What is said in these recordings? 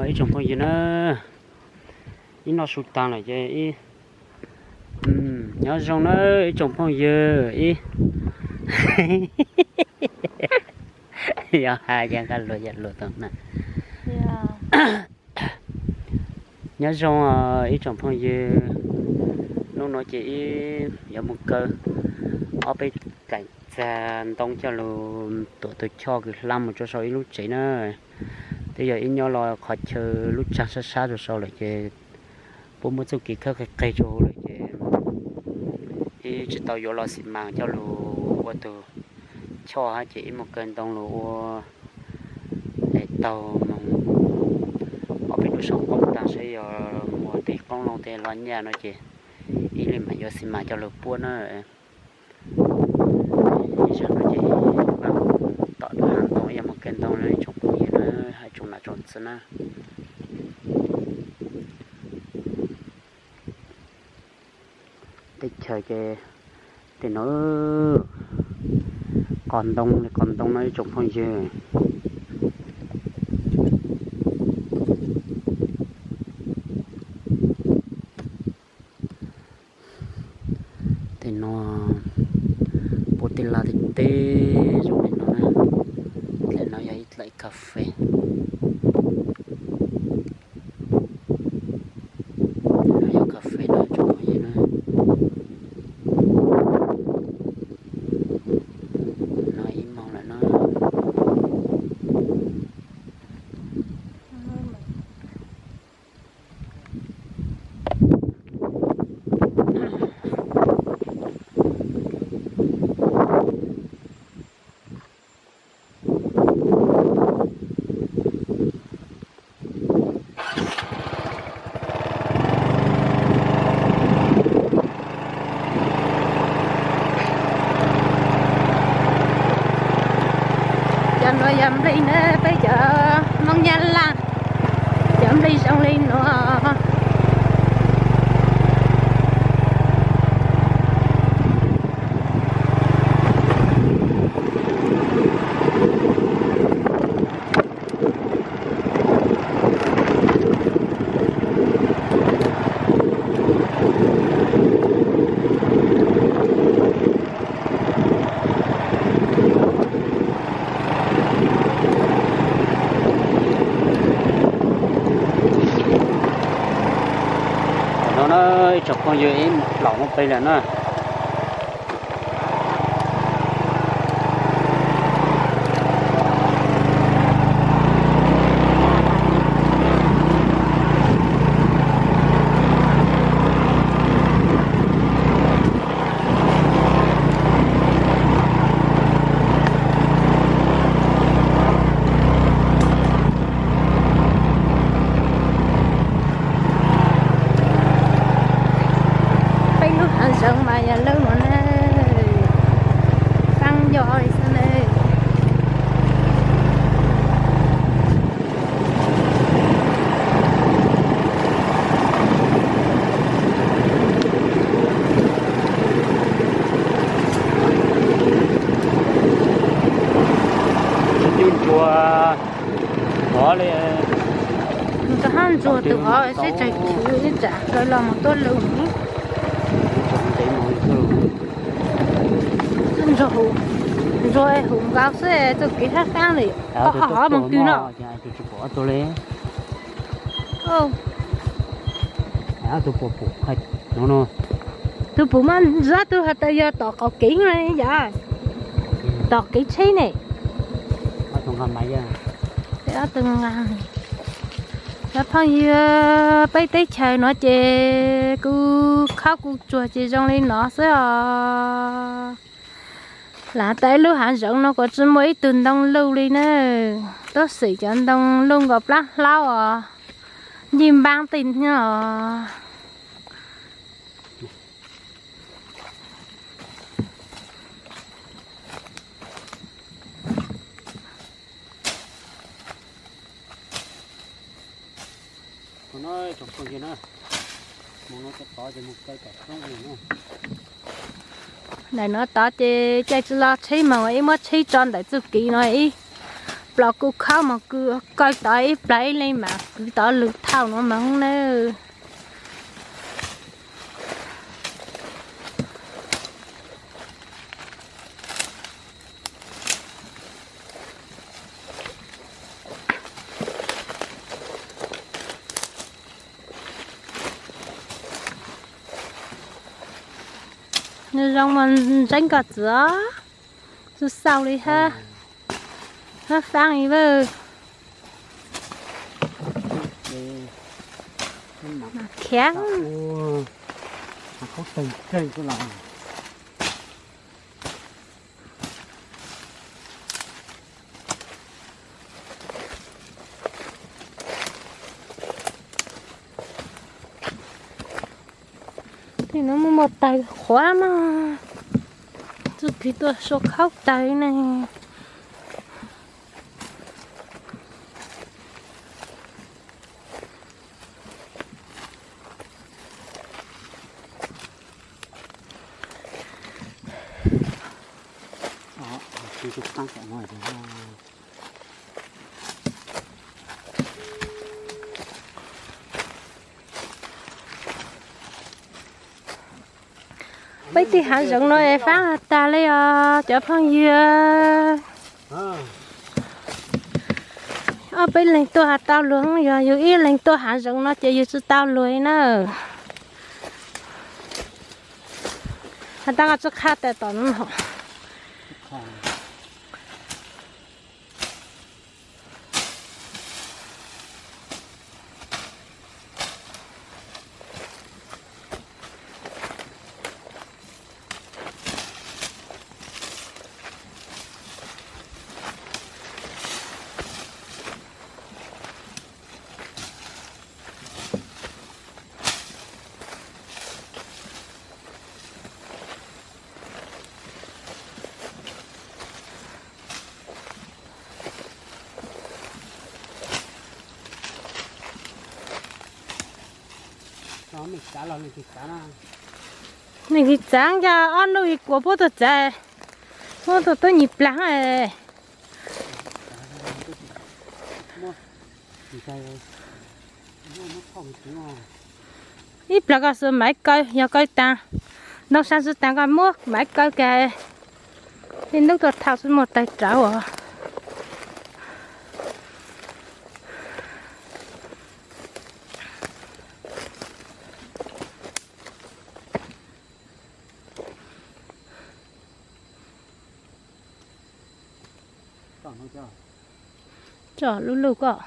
Ib tsoom phooj ywg na, ib noj su taag lawm ces ib, nyob zoo na ib tsoom phooj ywg ib. Yog has ces nqa luag yam luag tau na. Nyob zoo ib tsoom phooj ywg, hnub nuav ces ib yuav mus kaw ob peb kaim txag ntoo coj lug tuam tug choj kws hlab mus rua sau ib lub tsev na. Twb yog ib nyob los qhov chaw lub tsaag sab sab rua sau lawm ces puab muab txuj kev khawb qig qig rua huv lawm ces ib tsis tau yuav los xi mas coj lug ua tug choj hab ces ib mus kaw ntoo lug ua es taug moog ob peb lub saum qoob taag saib yog muaj tej qoob loo tej los nyaj no ces ib leeg mam yuav xi mas coj lug puab na. Ib zaug no ces tom lub hav ntoo ib yam mus kaw ntoo na ib tsoom phooj ywg na, hab tsoom nam tsoom txwv na. Teb chaws ces tej no qos ntoo li qos ntoo no ib tsoom phooj ywg. Tej no puab tej laj tej teb zoo li no na. Dlaim no yog ib dlaim kas fes. No yog kas fes no tsoom phooj ywg na. No ib moog lawm no. Cov nuav yog nplej na, peb cov Moob Nyab Laj cov nplej zoo li nuav. No na ib tsoom phooj ywg ib plaum no peb lawm na. Peb lub hav zoov mas yog lub no na, faaj nco xwb na. Tus ntsuag hov li, tus hab ntsuag tus hov seb tsam chwv ib tsam kaw los mus tuaj lug. Ntsuag huv nkaus xwb, txuj kev hab qaab li, hov hov moog twg no. Tus pum mas zab tug has tas yog tom qaum kev na yom, tom kev tsheb ne. Cov phooj ywg, peb teb chaws no ces kuv khaub kuv tsuag ces zoo li no xwb os. Lam tas ib lub hav zoov no kuj tsi muaj ib tug ntoo luj li na, tab sis cov ntoo luj nkaus plab hlaub os, ncij npaab tej os. Ntawm no tod ces caij tsi los tsheb moog ib muab tsheb tso ntawm txuj kev no ib plos kuj khaub mas kuj kaw tod ib plag ib leeg mas kwv tod lwm thaum no mas nawb. Nws zoo mas ntseeb koj txiv os. Tsis xaus li hab, hab faab li lawm. Khiav. Tej no muaj muaj taws qhuav no, txuj plig tuaj sua khaub taws ne. Peb tej hav zoov no es faab tag li os cov phooj ywg. Ob peb leeg tuaj has tau luag, yog yus ib leeg tuaj hav zoov no ces yus tsis tau luag li na. Has tau koj tsis qha tas tom no. Neeg kis txav, cov ob nub i kuas puab tuaj txav, puab tuaj tub nyis plag. Ib plag koj xub maiv kaw, yog kaw taag, ntoo sab xwb taag koj muab maiv kaw kag, ib nub tuaj thauj xwb muaj tawg rawv os. Tso lub lug koj,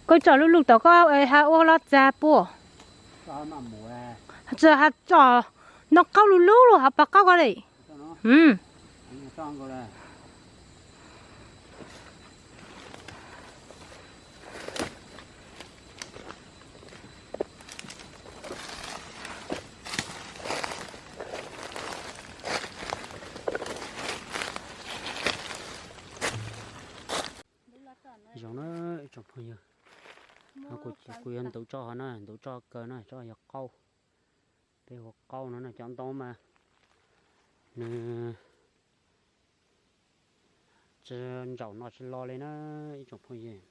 koj tso lub lug tom koj ha ua los txag puab. Tsis has tso, noj qaub lug lug lug hov pas qaub koj li. Zoo na ib tsoom phooj ywg, kuv yuav ntuv tso hov na, ntuv tso kaw na, tso yog qaub. Peb hu qaub no na, cov ntoo mas nws tsis ntsaum no tsis lo li na ib tsoom phooj ywg.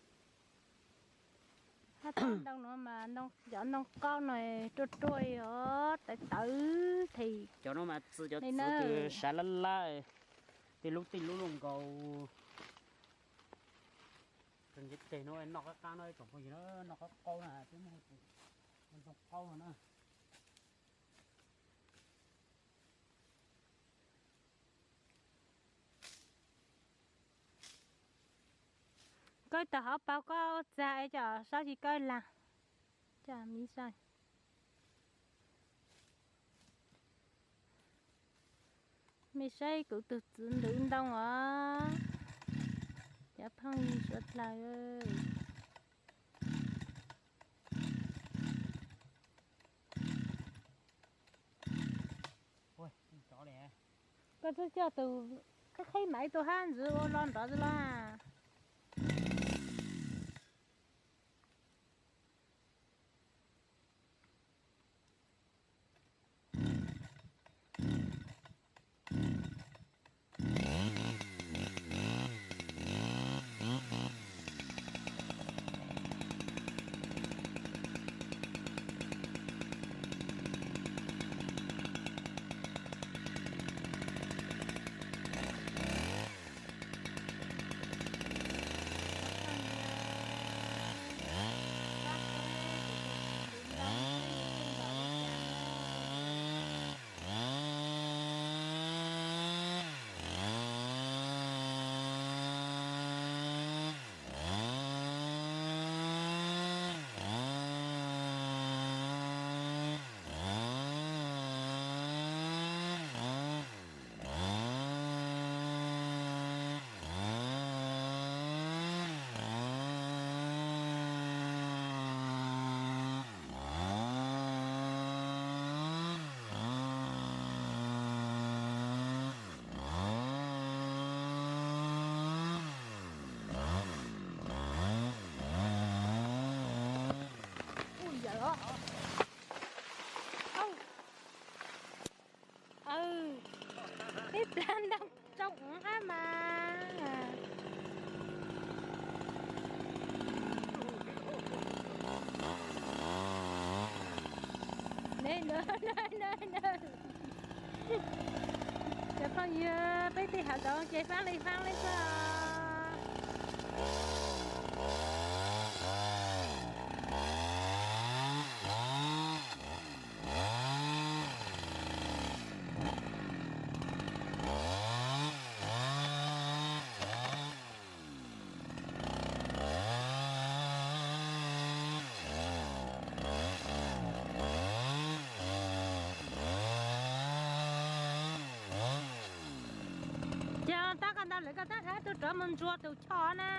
Ntoo no mas cov ntoo qaub no ruaj ruaj os, tawv tawv thiab. Cov no mas txi cov txwv kws sav lab lab, tej lub tej lub luaj nkaus. Teg no noj qab qab no ib tsoom phooj ywg, noj qaub qaub na, peb muab ntoo qaub no na. Kawb tawm hauv paus koj txag es coj sab ci kawb lag, coj miv saib. Mej saib kuv tug txwv ntuv ntoo os, cov phooj ywg suav dlawg. Koj twb coj tus qhib qhib mas ib tug hab ntxwv ua lo nrov xwb los. Cov phooj ywg, peb tej hav zoov ces faab li faab li xwb. Ces tab koj ntawd lawm koj tab hab tug rov mus ntsuag tus choj na.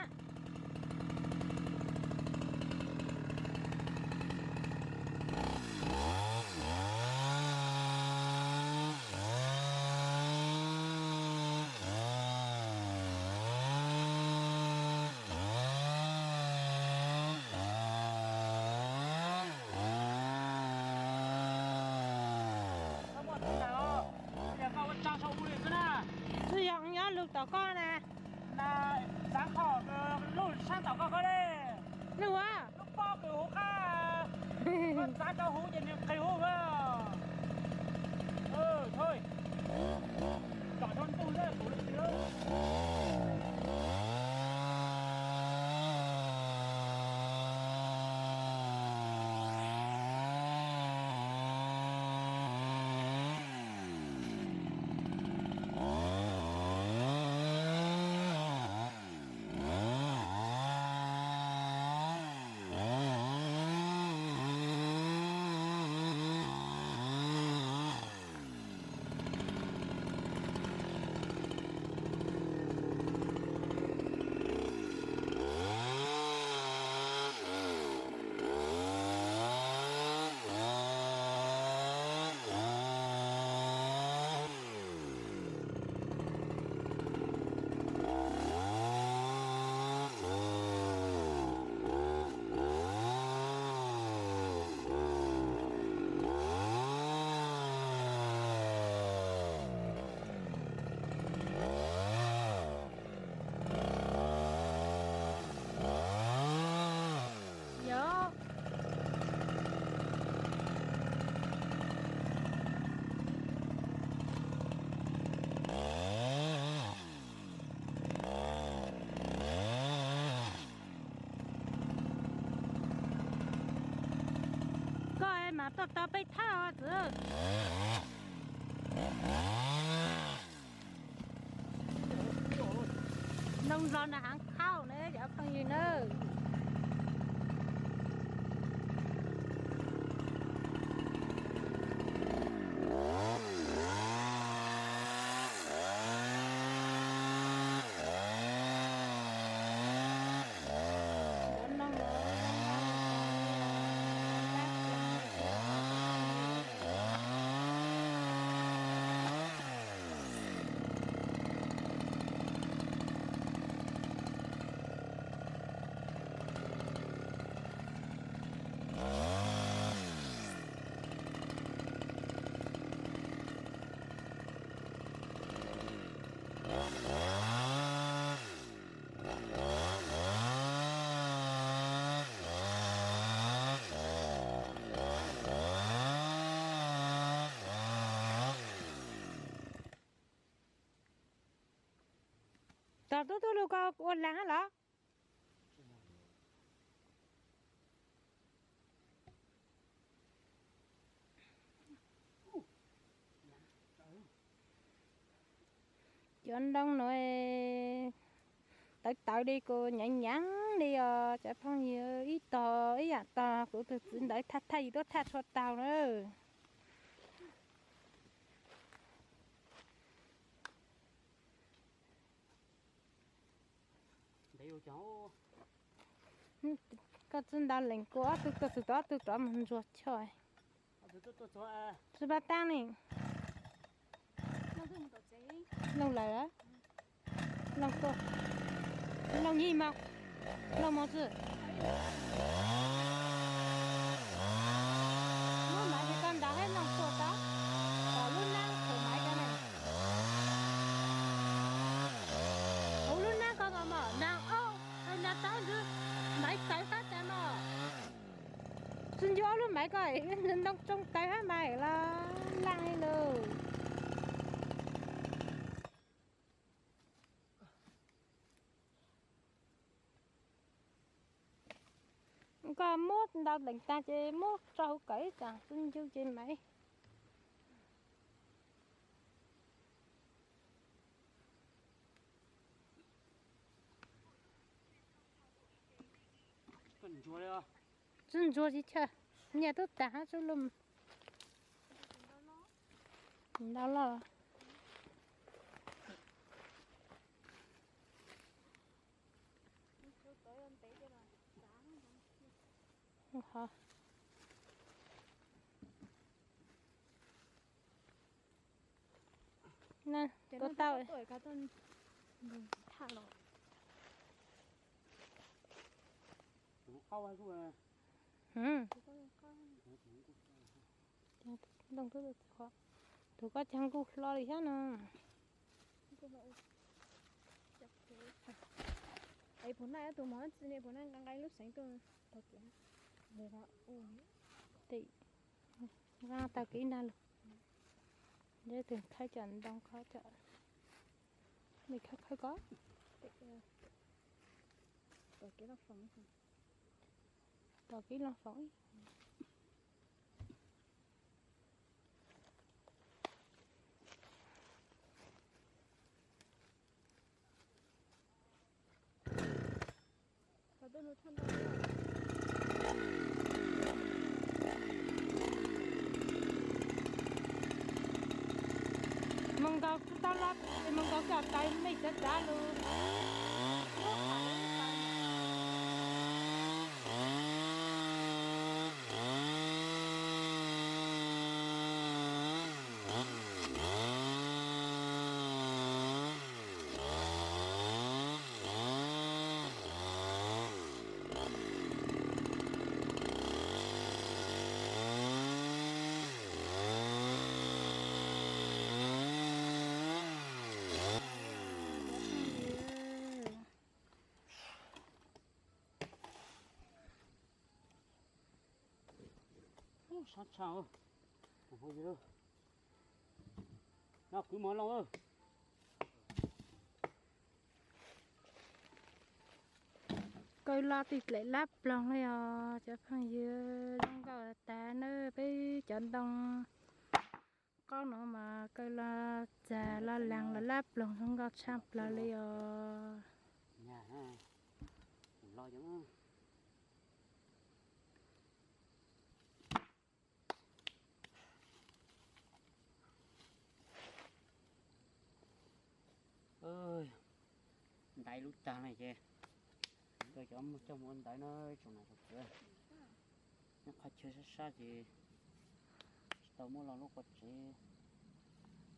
Twb yog nyob lug tom koj na. Txav qhov lub saab tom koj koj le. Lub ua? Lub pob kws huv qab. Koj txav rau huv ces nws qhis huv. Tsom rau ntug le kuv le. Yog. Koj mas tuaj tau peb thawj txiv. Noo los na haav khauj na cov phooj ywg na. Tog tub tub lug koj ua laag los? Cov ntoo no tawv tawv li kuj nyaav nyaav li os cov phooj ywg, ib tog ib yaam tog kuv tug txiv ntawd thaj thaj yim tuab thaj tshua taug na. Koj tsi ntaus lees kuv ob tug tuaj txug tod ob tug rov mus ntsuag choj. Tsi pab taab ne. Looj lawm, looj tuaj, looj yig moog, looj moog tsi. Lub maiv ces koj ntaus hab looj tuaj tod, tom lub naab thaum maiv cov ne. Huv lub naab koj mog mog, naag ob, naag taub ntwb, maiv tawv sab tas mog. Tsis ncu ob lub maiv ko, ntoo tsoo tawv hab mas los laaj li lawm. Koj muab ntau lees tag ces muab tso huv kawm ib tsam tsis ncu ces maiv. Tsis ntsuag tsis chaw, nyiaj tub tag hab tsuj lum. Ntau loj. Tuaj tau. Tus koj caag nkuj hlo li thiab no. Es puas naj tus mog txi ne, puas naj nqa nqa lub seev tuaj tau kev. Tau kev ib nrag lug. Ntawd tus khawb cov ntoo, khawb cov, nej khawb khawb ko. Tom kev loj foom ib. Moog nkaus tsis tau los, moog nkaus coj tau mej tsav tsav lug. Sab tshaj, no kwv mov loj. Kaw loj tij dlaim lab ploog li os cov phooj ywg, zoo nkauj tag na peb cov ntoo qaub no mas kaw loj txag loj laag los lab ploog zoo nkauj tshaj plaws li os. Ntaiv lub tag no ces, kawg cov muag coj mus ua ntaiv na tsoom nam tsoom txiv. Nyob qhov chaw sab sab ces tsis tau muab los lub qua tsev,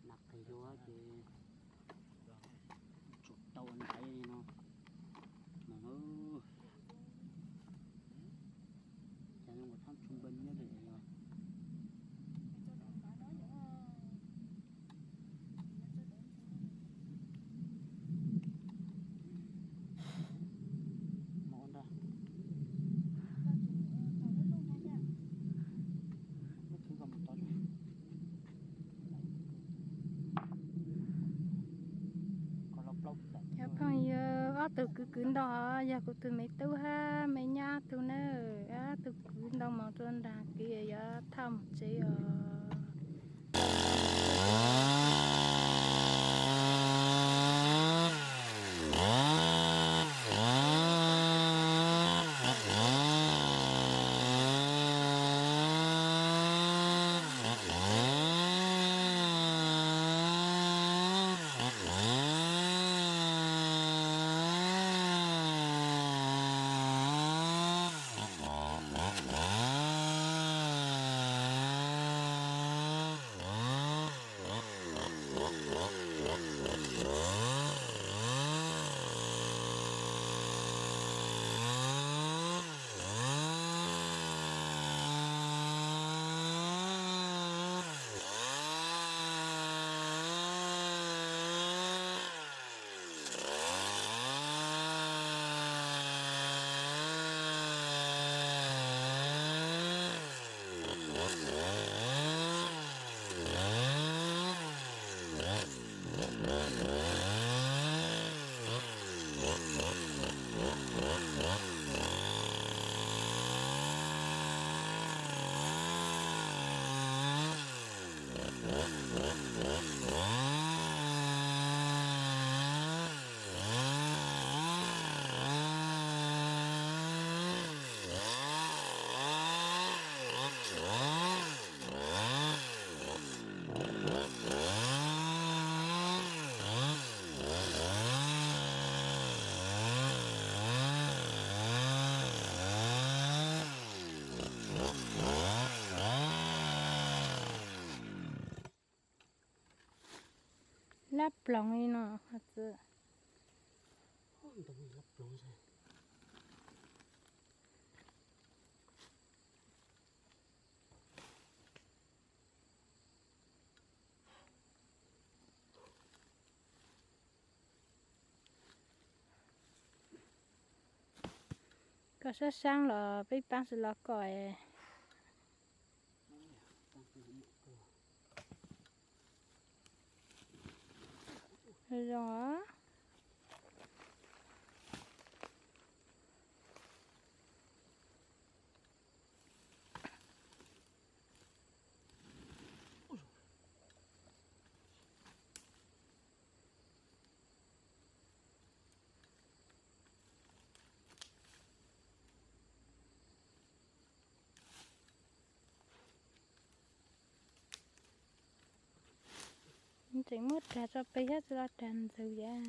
nas qis yuav ces tsuas tau ua ntaiv li no. Mas cas ua thab tsu npee nyob li no. Cov phooj ywg, ob tug kwv kwv ntoo yog kuv tus me tub hab me nyab ob tug na. Ob tug kwv ntoo moog rua nraag kev yuav thauj moog tsev os. Lab ploov li no, ho txwv. Koj sab saab los peb paab tsi los koj. Zoo os. Tseem muab rag tso peb thiab tsi los rag ntxwv yam.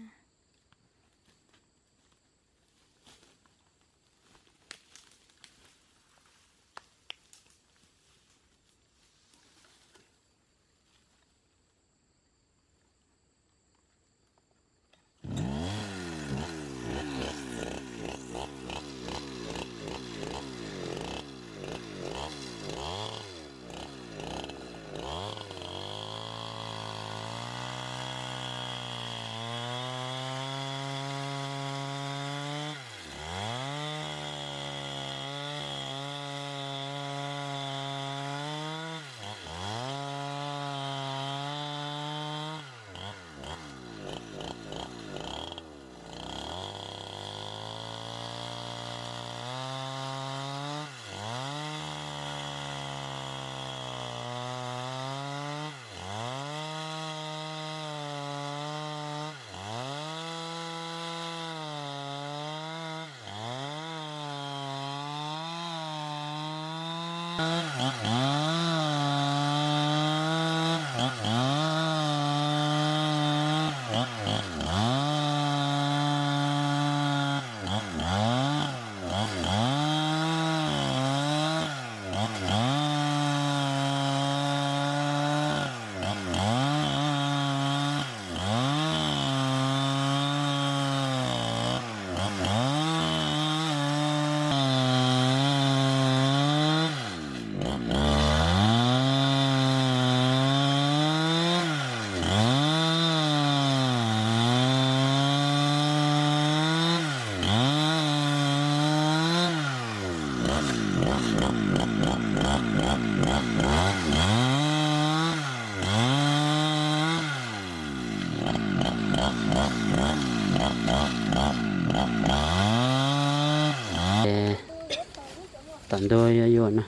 Tom ntug yuav yuav na.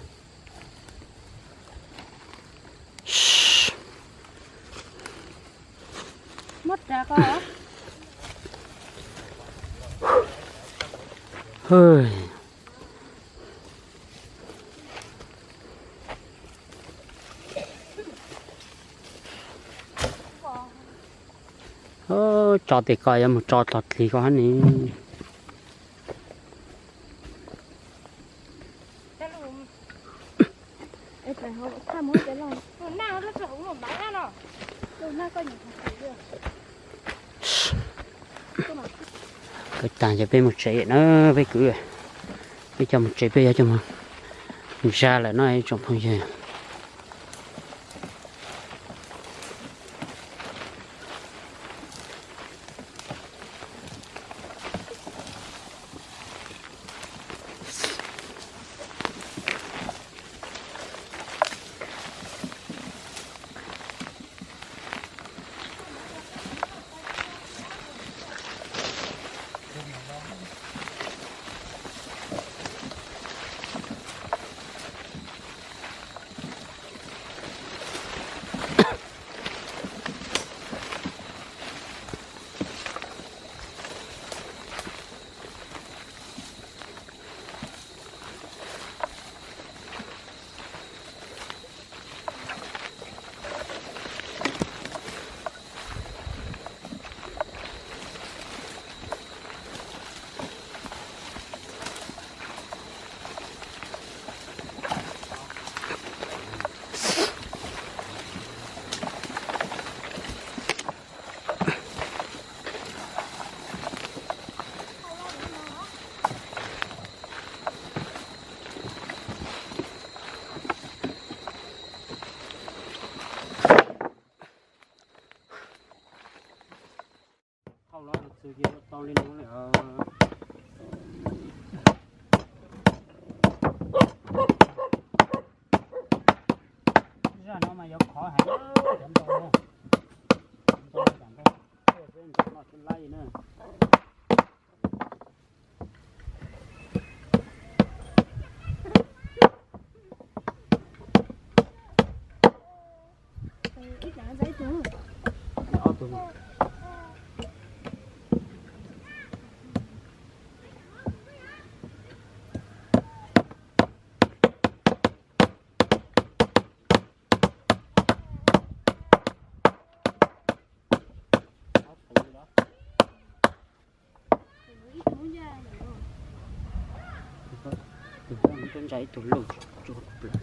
Tso tes ko yuav mus tso dlov dlig ko hab ne. Kwv tag ces peb mus tsev na, peb kwv, peb coj mus tsev, peb yuav coj mus zaj lawm no ib tsoom phooj ywg. Tus ces ua tau li no lawm. Zaj no mas yuav khov heev, cov ntau, cov ntau, cov ntau, cov ntau no xwb laij na. Ob tug. Tus ntsa ib tug luj tsuj plaws.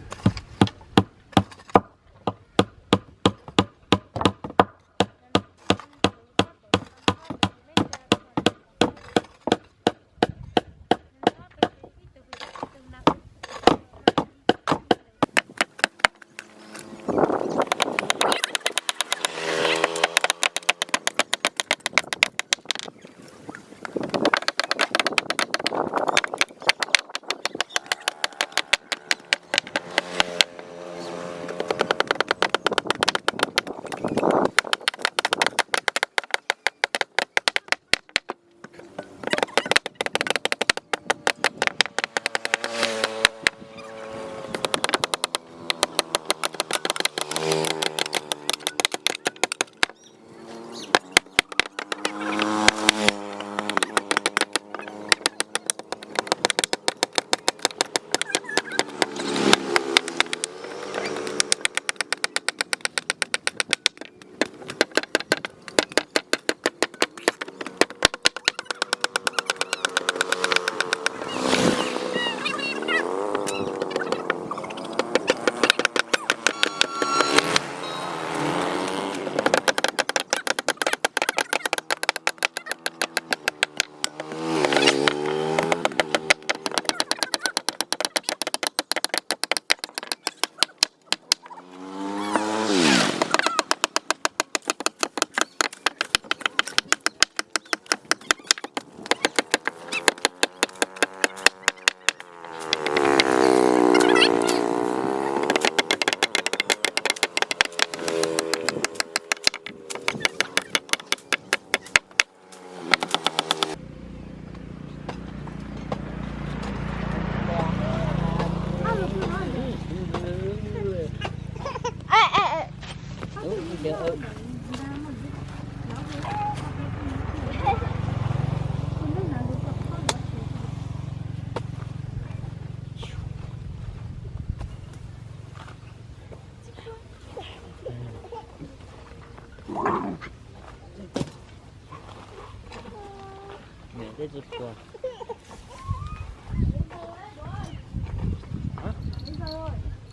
Niam teb tsis puas.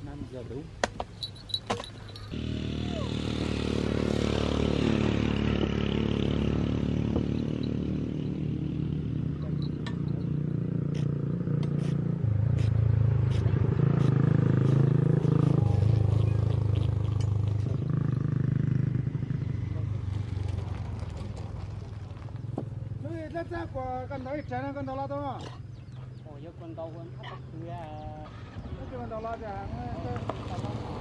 Năm giờ đủ. Lub txaj txaj kuas koj ntaus ib tsav no koj ntaus los tau. Ua yog koj ntaus ua nthab tau khw. Koj ntaus los tias.